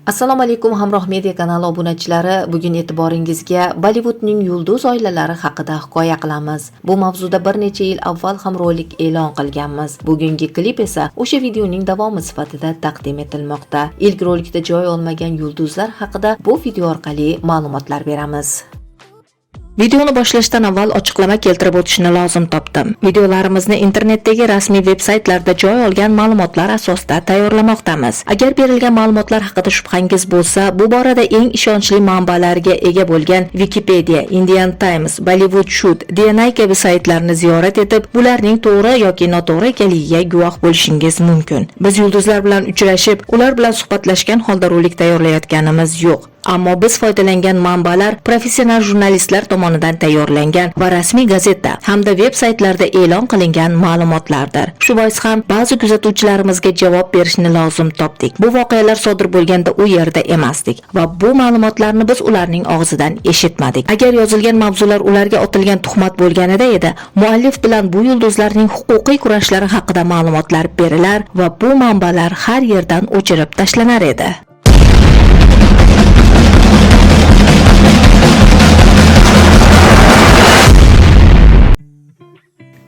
Assalomu alaykum Hamroh Media kanali obunachilari. Bugun e'tiboringizga Bollywoodning yulduz oilalari haqida hikoya qilamiz. Bu mavzuda bir necha yil avval ham rolik e'lon qilganmiz. Bugungi klip esa o'sha videoning davomi sifatida taqdim etilmoqda. Ilk rolikda joy olmagan yulduzlar haqida bu video orqali ma'lumotlar beramiz. Videoni boshlashdan avval ochiqlama keltirib o'tishni lozim topdim. Videolarimizni internetdagi rasmiy veb-saytlarda joy olgan ma'lumotlar asosida tayyorlamoqdamiz. Agar berilgan ma'lumotlar haqida shubhangiz bo'lsa, bu borada eng ishonchli manbalarga ega bo'lgan Wikipedia, Indian Times, Bollywood Shoot, DNA kabi saytlarni ziyorat etib, bularning to'g'ri yoki noto'g'ri ekanligiga guvoh bo'lishingiz mumkin. Biz yulduzlar bilan uchrashib, ular bilan suhbatlashgan holda rolik tayyorlayotganimiz yo'q. Ammo biz foydalangan manbalar professional jurnalistlar tomonidan tayyorlangan va rasmiy gazeta hamda veb saytlarda e'lon qilingan ma'lumotlardir. Shu bois ham ba'zi kuzatuvchilarimizga javob berishni lozim topdik. Bu voqealar sodir bo'lganda u yerda emasdik va bu ma'lumotlarni biz ularning og'zidan eshitmadik. Agar yozilgan mavzular ularga otilgan tuhmat bo'lganida edi, muallif bilan bu yulduzlarning huquqiy kurashlari haqida ma'lumotlar berilar va bu manbalar har yerdan o'chirib tashlanar edi.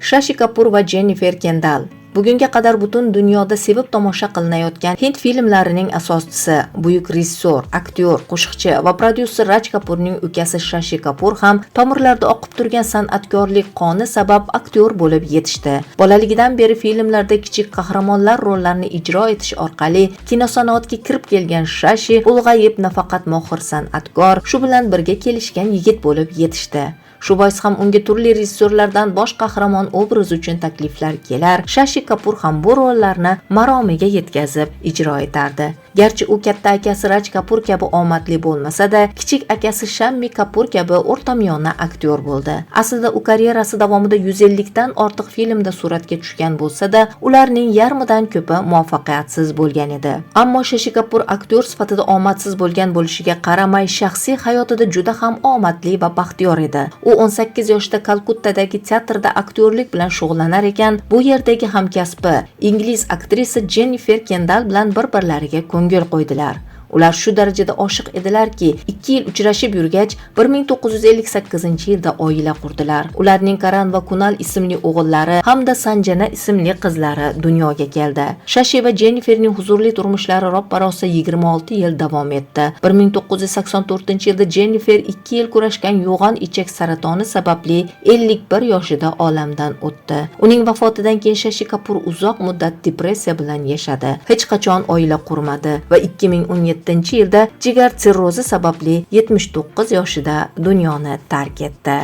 Shashi Kapur va Jennifer Kendall. Bugunga qadar butun dunyoda sevib tomosha qilinayotgan hind filmlarining asoschisi, buyuk rejissyor, aktyor, qo'shiqchi va prodyuser Raj Kapurning ukasi Shashi Kapur ham tomirlarda oqib turgan san'atkorlik qoni sabab aktyor bo'lib yetishdi. Bolaligidan beri filmlarda kichik qahramonlar rollarini ijro etish orqali kinosanoatga kirib kelgan Shashi ulg'ayib nafaqat mohir san'atkor, shu bilan birga kelishgan yigit bo'lib yetishdi. Shu bois ham unga turli rejissyorlardan bosh qahramon obrazi uchun takliflar kelar. Shashi Kapur ham bu rollarni maromiga yetkazib ijro etardi. Garchi u katta akasi Raj Kapur kabi omadli bo'lmasa-da, kichik akasi Shammi Kapur kabi o'rtamiyona aktyor bo'ldi. Aslida u karyerasi davomida 150 dan ortiq filmda suratga tushgan bo'lsa-da, ularning yarmidan ko'pi muvaffaqiyatsiz bo'lgan edi. Ammo Shashi Kapur aktyor sifatida omadsiz bo'lgan bo'lishiga qaramay, shaxsiy hayotida juda ham omadli va baxtiyor edi. U 18 yoshida Kalkuttadagi teatrda aktyorlik bilan shug'ullanar ekan, bu yerdagi hamkasbi ingliz aktrisa Jennifer Kendall bilan bir-birlariga ko'ngil qo'ydilar. Ular shu darajada oshiq edilarki, 2 yil uchrashib yurgach, 1958-yilda oila qurdilar. Ularning Karan va Kunal ismli o'g'illari hamda Sanjana ismli qizlari dunyoga keldi. Shashi va Jenniferning huzurli turmushlari roppa-rosa 26 yil davom etdi. 1984-yilda Jennifer 2 yil kurashgan yo'g'on ichak saratoni sababli 51 yoshida olamdan o'tdi. Uning vafotidan keyin Shashi Kapur uzoq muddat depressiya bilan yashadi. Hech qachon oila qurmadi va 2017-yilda jigar sirrozi sababli 79 yoshida dunyoni tark etdi.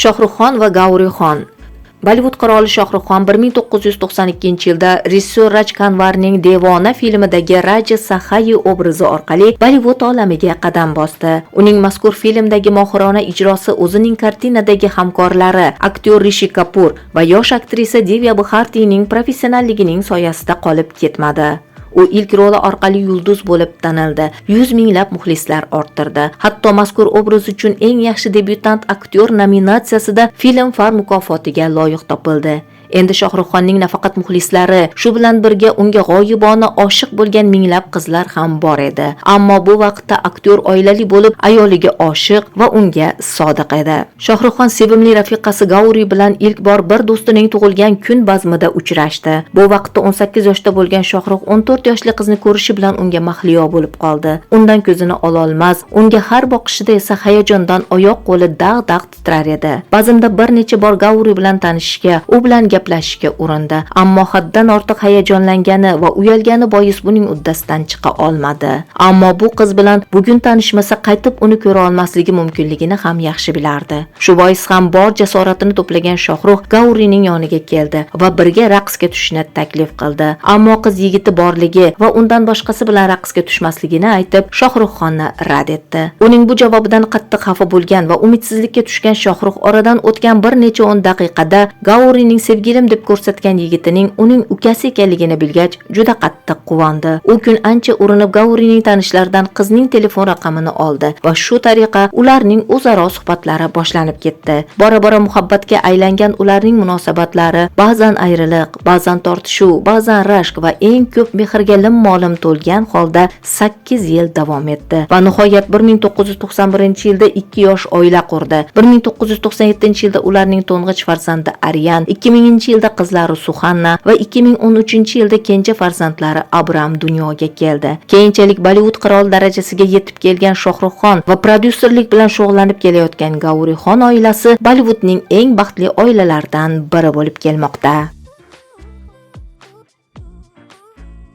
Shohruxxon va Gaurixon. Bollywood qiroli Shohruxxon 1992-yilda rejissyor Raj Kanvarning Devona filmidagi Raja Sahayi obrazi orqali Bollywood olamiga qadam bosdi. Uning mazkur filmdagi mohirona ijrosi o'zining kartinadagi hamkorlari, aktyor Rishi Kapur va yosh aktrisa Divya Bhartining professionalligining soyasida qolib ketmadi. U ilk roli orqali yulduz bo'lib tanildi, yuz minglab muxlislar orttirdi. Hatto mazkur obraz uchun eng yaxshi debyutant aktyor nominatsiyasida Filmfare mukofotiga loyiq topildi. Endi Shohruxxonning nafaqat muxlislari, shu bilan birga unga g'oyibona oshiq bo'lgan minglab qizlar ham bor edi. Ammo bu vaqtda aktyor oilali bo'lib, ayoliga oshiq va unga sodiq edi. Shohruxxon sevimli rafiqasi Gauri bilan ilk bor bir do'stining tug'ilgan kun bazmida uchrashdi. Bu vaqtda 18 yoshda bo'lgan Shohrux 14 yoshli qizni ko'rishi bilan unga mahliyo bo'lib qoldi. Undan ko'zini ololmas, unga har boqishida esa hayajondan oyoq qo'li dag'-dag' titrar edi. Bazmda bir necha bor Gauri bilan tanishishga, u bilan gaplashishga urindi, ammo haddan ortiq hayajonlangani va uyalgani bois buning uddasidan chiqa olmadi. Ammo bu qiz bilan bugun tanishmasa qaytib uni ko'ra olmasligi mumkinligini ham yaxshi bilardi. Shu bois ham bor jasoratini to'plagan Shohrux Gaurining yoniga keldi va birga raqsga tushishni taklif qildi. Ammo qiz yigiti borligi va undan boshqasi bilan raqsga tushmasligini aytib, Shohruxxonni rad etdi. Uning bu javobidan qattiq xafa bo'lgan va umidsizlikka tushgan Shohrux oradan o'tgan bir necha o'n daqiqada Gaurining sevgilisi sevgilim deb ko'rsatgan yigitining uning ukasi ekanligini bilgach, juda qattiq quvondi. U kun ancha urinib Gaurining tanishlaridan qizning telefon raqamini oldi va shu tariqa ularning o'zaro suhbatlari boshlanib ketdi. Bora-bora muhabbatga aylangan ularning munosabatlari ba'zan ayriliq, ba'zan tortishuv, ba'zan rashk va eng ko'p mehrga lim-molim to'lgan holda 8 yil davom etdi. Va nihoyat 1991-yilda 2 yosh oila qurdi. 1997-yilda ularning to'ng'ich farzandi Aryan, 2000-yilda qizlari Suhanna va 2013-yilda kenja farzandlari Abram dunyoga keldi. Keyinchalik Bollywood qiroli darajasiga yetib kelgan Shohruxxon va prodyuserlik bilan shug'ullanib kelayotgan Gaurixon oilasi Bollywoodning eng baxtli oilalaridan biri bo'lib kelmoqda.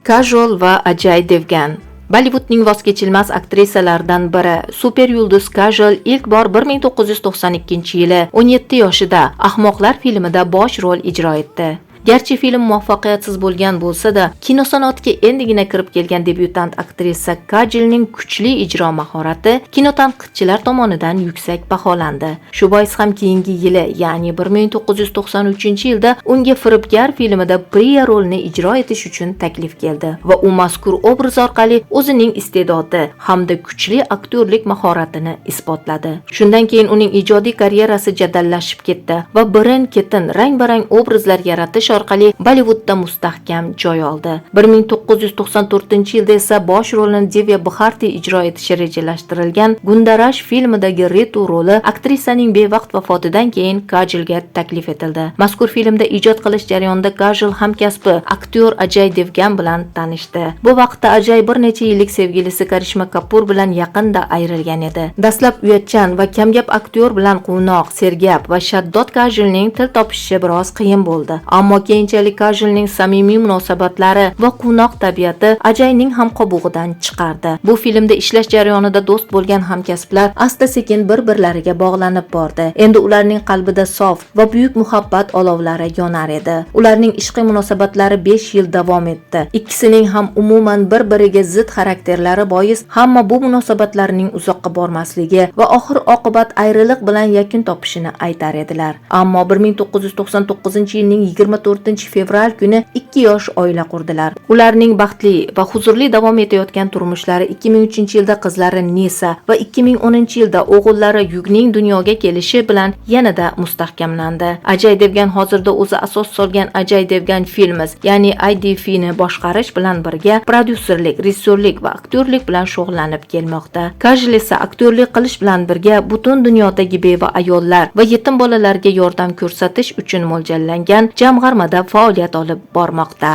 Kajol va Ajay Devgan. Bollywoodning voz kechilmas aktrisalaridan biri super yulduz Kajol ilk bor 1992-yili 17 yoshida Ahmoqlar filmida bosh rol ijro etdi. Garchi film muvaffaqiyatsiz bo'lgan bo'lsa-da, kino sanoatiga endigina kirib kelgan debyutant aktrisa Kajolning kuchli ijro mahorati kino tanqidchilar tomonidan yuksak baholandi. Shu bois ham keyingi yili, ya'ni 1993-yilda unga Firibgar filmida Priya rolini ijro etish uchun taklif keldi va u mazkur obraz orqali o'zining iste'dodi hamda kuchli aktyorlik mahoratini isbotladi. Shundan keyin uning ijodiy karyerasi jadallashib ketdi va birin-ketin rang-barang obrazlar yaratish orqali Bollywoodda mustahkam joy oldi. 1994-yilda esa bosh rolini Divya Bharti ijro etishi rejalashtirilgan Gundarash filmidagi Ritu roli aktrisaning bevaqt vafotidan keyin Kajolga taklif etildi. Mazkur filmda ijod qilish jarayonida Kajol hamkasbi aktyor Ajay Devgan bilan tanishdi. Bu vaqtda Ajay bir necha yillik sevgilisi Karishma Kapur bilan yaqinda ayrilgan edi. Dastlab uyatchan va kamgap aktyor bilan quvnoq, sergap va shaddod Kajolning til topishishi biroz qiyin bo'ldi. Ammo keyinchalik Kajolning samimiy munosabatlari va quvnoq tabiati Ajayning ham qobug'idan chiqardi. Bu filmda ishlash jarayonida do'st bo'lgan hamkasblar asta-sekin bir-birlariga bog'lanib bordi. Endi ularning qalbida sof va buyuk muhabbat olovlari yonar edi. Ularning ishqiy munosabatlari 5 yil davom etdi. Ikkisining ham umuman bir-biriga zid xarakterlari bois hamma bu munosabatlarning uzoqqa bormasligi va oxir-oqibat ayriliq bilan yakun topishini aytar edilar. Ammo 1999-yilning 24 fevral kuni 2 yosh oila qurdilar. Ularning baxtli va huzurli davom etayotgan turmushlari 2003-yilda qizlari Nisa va 2010-yilda o'g'illari Yugning dunyoga kelishi bilan yanada mustahkamlandi. Ajay Devgan hozirda o'zi asos solgan Ajay Devgan Films, ya'ni IDFni boshqarish bilan birga prodyuserlik, rejissyorlik va aktyorlik bilan shug'ullanib kelmoqda. Kajol esa aktyorlik qilish bilan birga butun dunyodagi beva ayollar va yetim bolalarga yordam ko'rsatish uchun mo'ljallangan jamg'armada faoliyat olib bormoqda.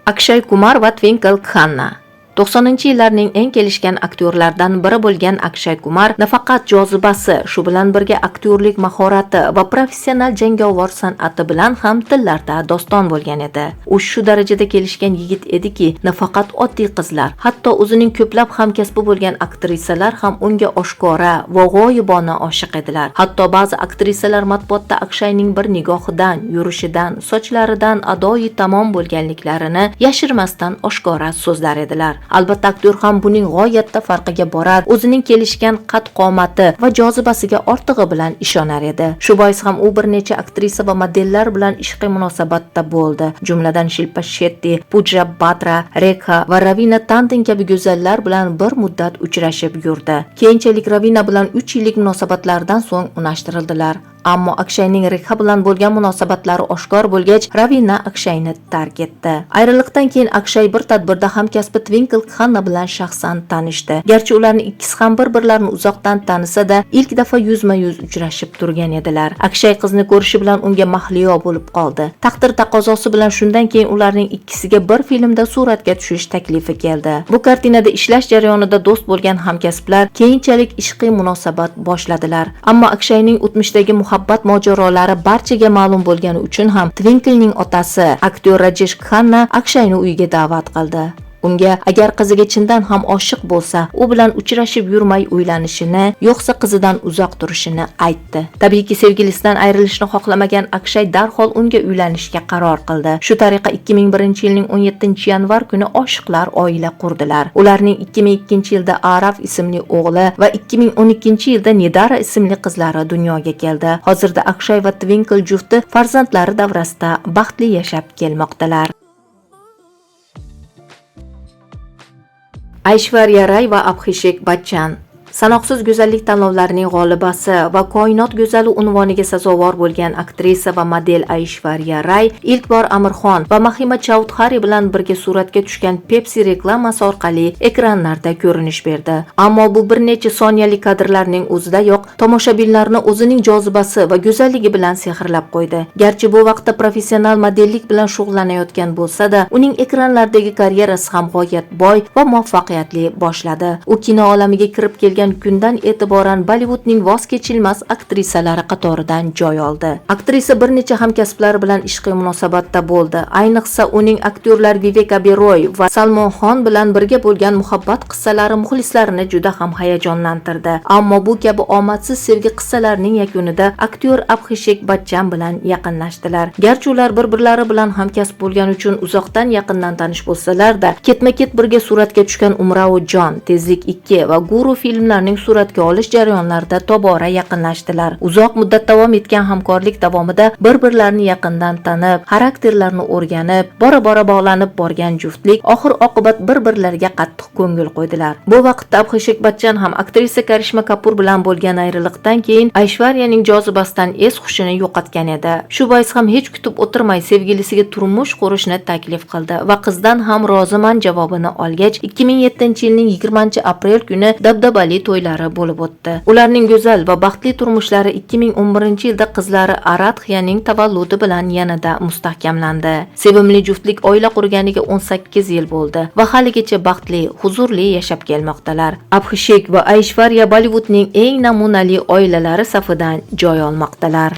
Akshay Kumar va Twinkle Khanna. 90-yillarning eng kelishgan aktyorlardan biri bo'lgan Akshay Kumar nafaqat jozibasi, shu bilan birga aktyorlik mahorati va professional jangovar san'ati bilan ham tillarda doston bo'lgan edi. U shu darajada kelishgan yigit ediki, nafaqat oddiy qizlar, hatto o'zining ko'plab hamkasbi bo'lgan aktrisalar ham unga oshkora va g'oyibona oshiq edilar. Hatto ba'zi aktrisalar matbuotda Akshayning bir nigohidan, yurishidan, sochlaridan adoyi tamom bo'lganliklarini yashirmasdan oshkora so'zlar edilar. Albatta aktyor ham buning g'oyatda farqiga borar, o'zining kelishgan qad-qomati va jozibasiga ortig'i bilan ishonar edi. Shu bois ham u bir necha aktrisa va modellar bilan ishqiy munosabatda bo'ldi. Jumladan Shilpa Shetty, Puja Batra, Rekha va Ravina Tandon kabi go'zallar bilan bir muddat uchrashib yurdi. Keyinchalik Ravina bilan 3 yillik munosabatlardan so'ng unashtirildilar. Ammo Akshayning Rekha bilan bo'lgan munosabatlari oshkor bo'lgach, Ravina Akshayni tark etdi. Ayriliqdan keyin Akshay bir tadbirda hamkasbi Twinkle Khanna bilan shaxsan tanishdi. Garchi ularning ikkisi ham bir-birlarini uzoqdan tanisa-da, ilk dafa yuzma-yuz uchrashib turgan edilar. Akshay qizni ko'rishi bilan unga mahliyo bo'lib qoldi. Taqdir taqozosi bilan shundan keyin ularning ikkisiga bir filmda suratga tushish taklifi keldi. Bu kartinada ishlash jarayonida do'st bo'lgan hamkasblar keyinchalik ishqiy munosabat boshladilar. Ammo Akshayning o'tmishdagi muhabbat mojarolari barchaga ma'lum bo'lgani uchun ham Twinklening otasi aktyor Rajesh Khanna Akshayni uyiga da'vat qildi. Unga agar qiziga chindan ham oshiq bo'lsa, u bilan uchrashib yurmay uylanishini, yo'qsa qizidan uzoq turishini aytdi. Tabiiyki, sevgilisidan ayrilishni xohlamagan Akshay darhol unga uylanishga qaror qildi. Shu tariqa 2001-yilning 17-yanvar kuni oshiqlar oila qurdilar. Ularning 2002-yilda Araf ismli o'g'li va 2012-yilda Nidara ismli qizlari dunyoga keldi. Hozirda Akshay va Twinkle jufti farzandlari davrasida baxtli yashab kelmoqdalar. Aishwarya Ray va Abhishek Bachchan. Sanoqsiz go'zallik tanlovlarining g'olibasi va koinot go'zali unvoniga sazovor bo'lgan aktrisa va model Aishwarya Ray ilk bor Amir Xon va Mahima Chaudhari bilan birga suratga tushgan Pepsi reklamasi orqali ekranlarda ko'rinish berdi. Ammo bu bir necha soniyalik kadrlarning o'zidayoq tomoshabinlarni o'zining jozibasi va go'zalligi bilan sehrlab qo'ydi. Garchi bu vaqtda professional modellik bilan shug'ullanayotgan bo'lsa-da, uning ekranlardagi karyerasi ham g'oyat boy va muvaffaqiyatli boshladi. U kino olamiga kirib kelgan kundan e'tiboran Bollywoodning voz kechilmas aktrisalari qatoridan joy oldi. Aktrisa bir necha hamkasblari bilan ishqiy munosabatda bo'ldi. Ayniqsa uning aktyorlar Vivek Oberoi va Salmon Xon bilan birga bo'lgan muhabbat qissalari muxlislarini juda ham hayajonlantirdi. Ammo bu kabi omadsiz sevgi qissalarining yakunida aktyor Abhishek Bachchan bilan yaqinlashdilar. Garchi ular bir-birlari bilan hamkasb bo'lgani uchun uzoqdan yaqindan tanish bo'lsalar-da, ketma-ket birga suratga tushgan Umrao Jon, Tezlik 2 va Guru filmlarining suratga olish jarayonlarida tobora yaqinlashdilar. Uzoq muddat davom etgan hamkorlik davomida bir-birlarini yaqindan tanib, xarakterlarini o'rganib, bora-bora bog'lanib borgan juftlik oxir-oqibat bir-birlariga qattiq ko'ngil qo'ydilar. Bu vaqtda Abhishek Bachchan ham aktrisa Karishma Kapur bilan bo'lgan ayriliqdan keyin Aishwaryaning jozibasidan es-hushini yo'qotgan edi. Shu bois ham hech kutib o'tirmay sevgilisiga turmush qurishni taklif qildi va qizdan ham roziman javobini olgach, 2007-yilning 20-aprel kuni dabdabali to'ylari bo'lib o'tdi. Ularning go'zal va baxtli turmushlari 2011-yilda qizlari Aradhyaning tavalludi bilan yanada mustahkamlandi. Sevimli juftlik oila qurganiga 18 yil bo'ldi va haligacha baxtli, huzurli yashab kelmoqdalar. Abhishek va Aishwarya Bollywoodning eng namunali oilalari safidan joy olmoqdalar.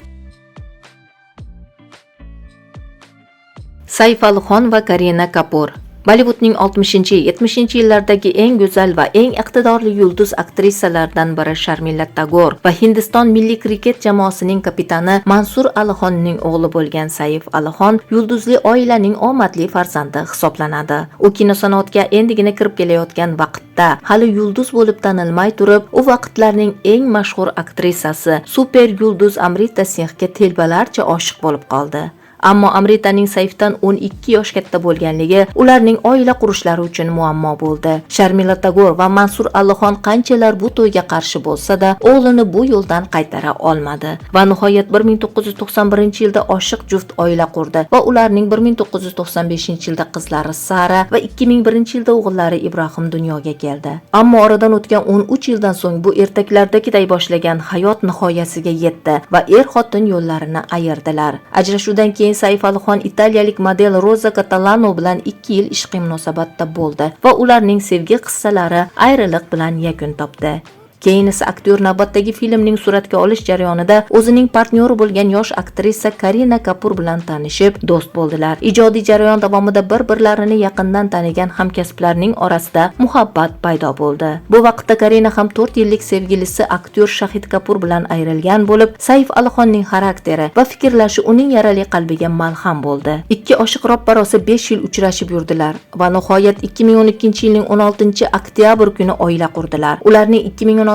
Saif Ali Xon va Karina Kapur. Bollywoodning 60-70 yillardagi eng go'zal va eng iqtidorli yulduz aktrisalaridan biri Sharmila Tagor va Hindiston milliy kriket jamoasining kapitani Mansur Alixonning o'g'li bo'lgan Saif Alixon yulduzli oilaning omadli farzandi hisoblanadi. U kino sanoatga endigina kirib kelayotgan vaqtda hali yulduz bo'lib tanilmay turib, u vaqtlarning eng mashhur aktrisasi super yulduz Amrita Singhga telbalarcha oshiq bo'lib qoldi. Ammo Amritaning Saifdan 12 yosh katta bo'lganligi ularning oila qurishlari uchun muammo bo'ldi. Sharmila Tagor va Mansur Alixon qanchalar bu to'yga qarshi bo'lsa-da, o'g'lini bu yo'ldan qaytara olmadi. Va nihoyat 1991-yilda oshiq juft oila qurdi va ularning 1995-yilda qizlari Sara va 2001-yilda o'g'illari Ibrohim dunyoga keldi. Ammo oradan o'tgan 13 yildan so'ng bu ertaklardagiday boshlagan hayot nihoyasiga yetdi va er-xotin yo'llarini ayirdilar. Ajrashuvdan keyin Saif Alixon italiyalik model Roza Catalano bilan 2 yil ishqiy munosabatda bo'ldi va ularning sevgi qissalari ayriliq bilan yakun topdi. Keyin esa aktyor navbatdagi filmning suratga olish jarayonida o'zining partnyori bo'lgan yosh aktrisa Karina Kapur bilan tanishib, do'st bo'ldilar. Ijodiy jarayon davomida bir-birlarini yaqindan tanigan hamkasblarning orasida muhabbat paydo bo'ldi. Bu vaqtda Karina ham 4 yillik sevgilisi aktyor Shahid Kapur bilan ayrilgan bo'lib, Saif Alixonning xarakteri va fikrlashi uning yarali qalbiga malham bo'ldi. Ikki oshiq roppa-rosa 5 yil uchrashib yurdilar va nihoyat 2012-yilning 16-oktyabr kuni oila qurdilar. Ularning 2016-yilda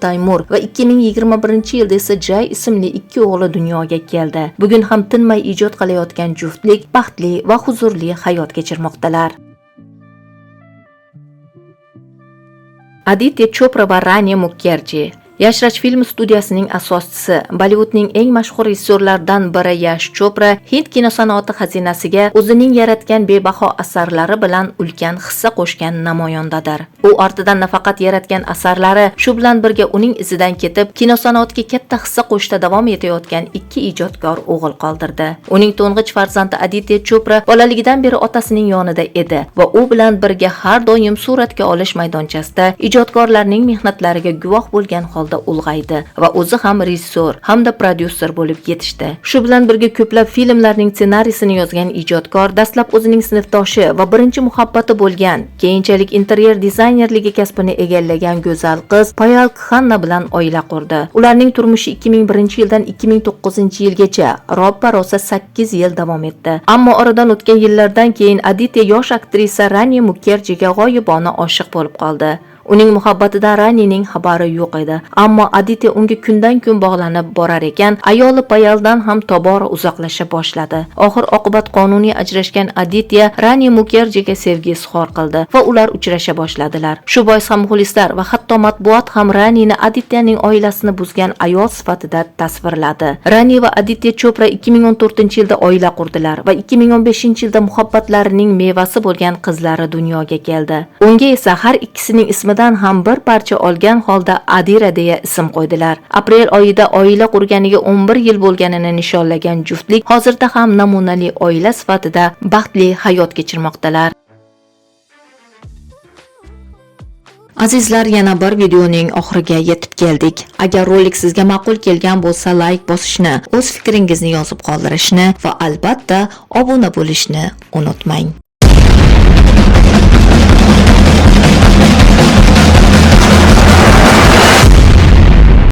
Taymur va 2021-yilda esa Jay ismli ikki o'g'li dunyoga keldi. Bugun ham tinmay ijod qilayotgan juftlik baxtli va huzurli hayot kechirmoqdalar. Aditya Chopra va Rani Mukherjee. Yash Raj film studiyasining asoschisi, Bollywoodning eng mashhur rejissyorlaridan biri Yash Chopra hind kinosanoati xazinasiga o'zining yaratgan bebaho asarlari bilan ulkan hissa qo'shgan namoyondadir. U ortidan nafaqat yaratgan asarlari, shu bilan birga uning izidan ketib, kinosanoatga katta hissa qo'shishda davom etayotgan ikki ijodkor o'g'il qoldirdi. Uning to'ng'ich farzandi Aditya Chopra bolaligidan beri otasining yonida edi va u bilan birga har doim suratga olish maydonchasida ijodkorlarning mehnatlariga guvoh bo'lgan holda holda ulg'aydi va o'zi ham rejissyor hamda prodyuser bo'lib yetishdi. Shu bilan birga ko'plab filmlarning ssenariysini yozgan ijodkor dastlab o'zining sinfdoshi va birinchi muhabbati bo'lgan, keyinchalik interyer dizaynerligi kasbini egallagan go'zal qiz Payal Khanna bilan oila qurdi. Ularning turmushi 2001-yildan 2009-yilgacha roppa-rosa 8 yil davom etdi. Ammo oradan o'tgan yillardan keyin Aditya yosh aktrisa Rani Mukerjiga g'oyibona oshiq bo'lib qoldi. Uning muhabbatidan Ranining xabari yo'q edi. Ammo Aditya unga kundan kun bog'lanib borar ekan, ayoli Payaldan ham tobora uzoqlasha boshladi. Oxir oqibat qonuniy ajrashgan Aditya Rani Mukerjiga sevgi izhor qildi va ular uchrasha boshladilar. Shu bois ham muxlislar va hatto matbuot ham Ranini Adityaning oilasini buzgan ayol sifatida tasvirladi. Rani va Aditya Chopra 2014-yilda oila qurdilar va 2015-yilda muhabbatlarining mevasi bo'lgan qizlari dunyoga keldi. Unga esa har ikkisining ismidan ham bir parcha olgan holda Adira deya ism qo'ydilar. Aprel oyida oila qurganiga 11 yil bo'lganini nishonlagan juftlik hozirda ham namunali oila sifatida baxtli hayot kechirmoqdalar. Azizlar, yana bir videoning oxiriga yetib keldik. Agar rolik sizga ma'qul kelgan bo'lsa, like bosishni, o'z fikringizni yozib qoldirishni va albatta obuna bo'lishni unutmang.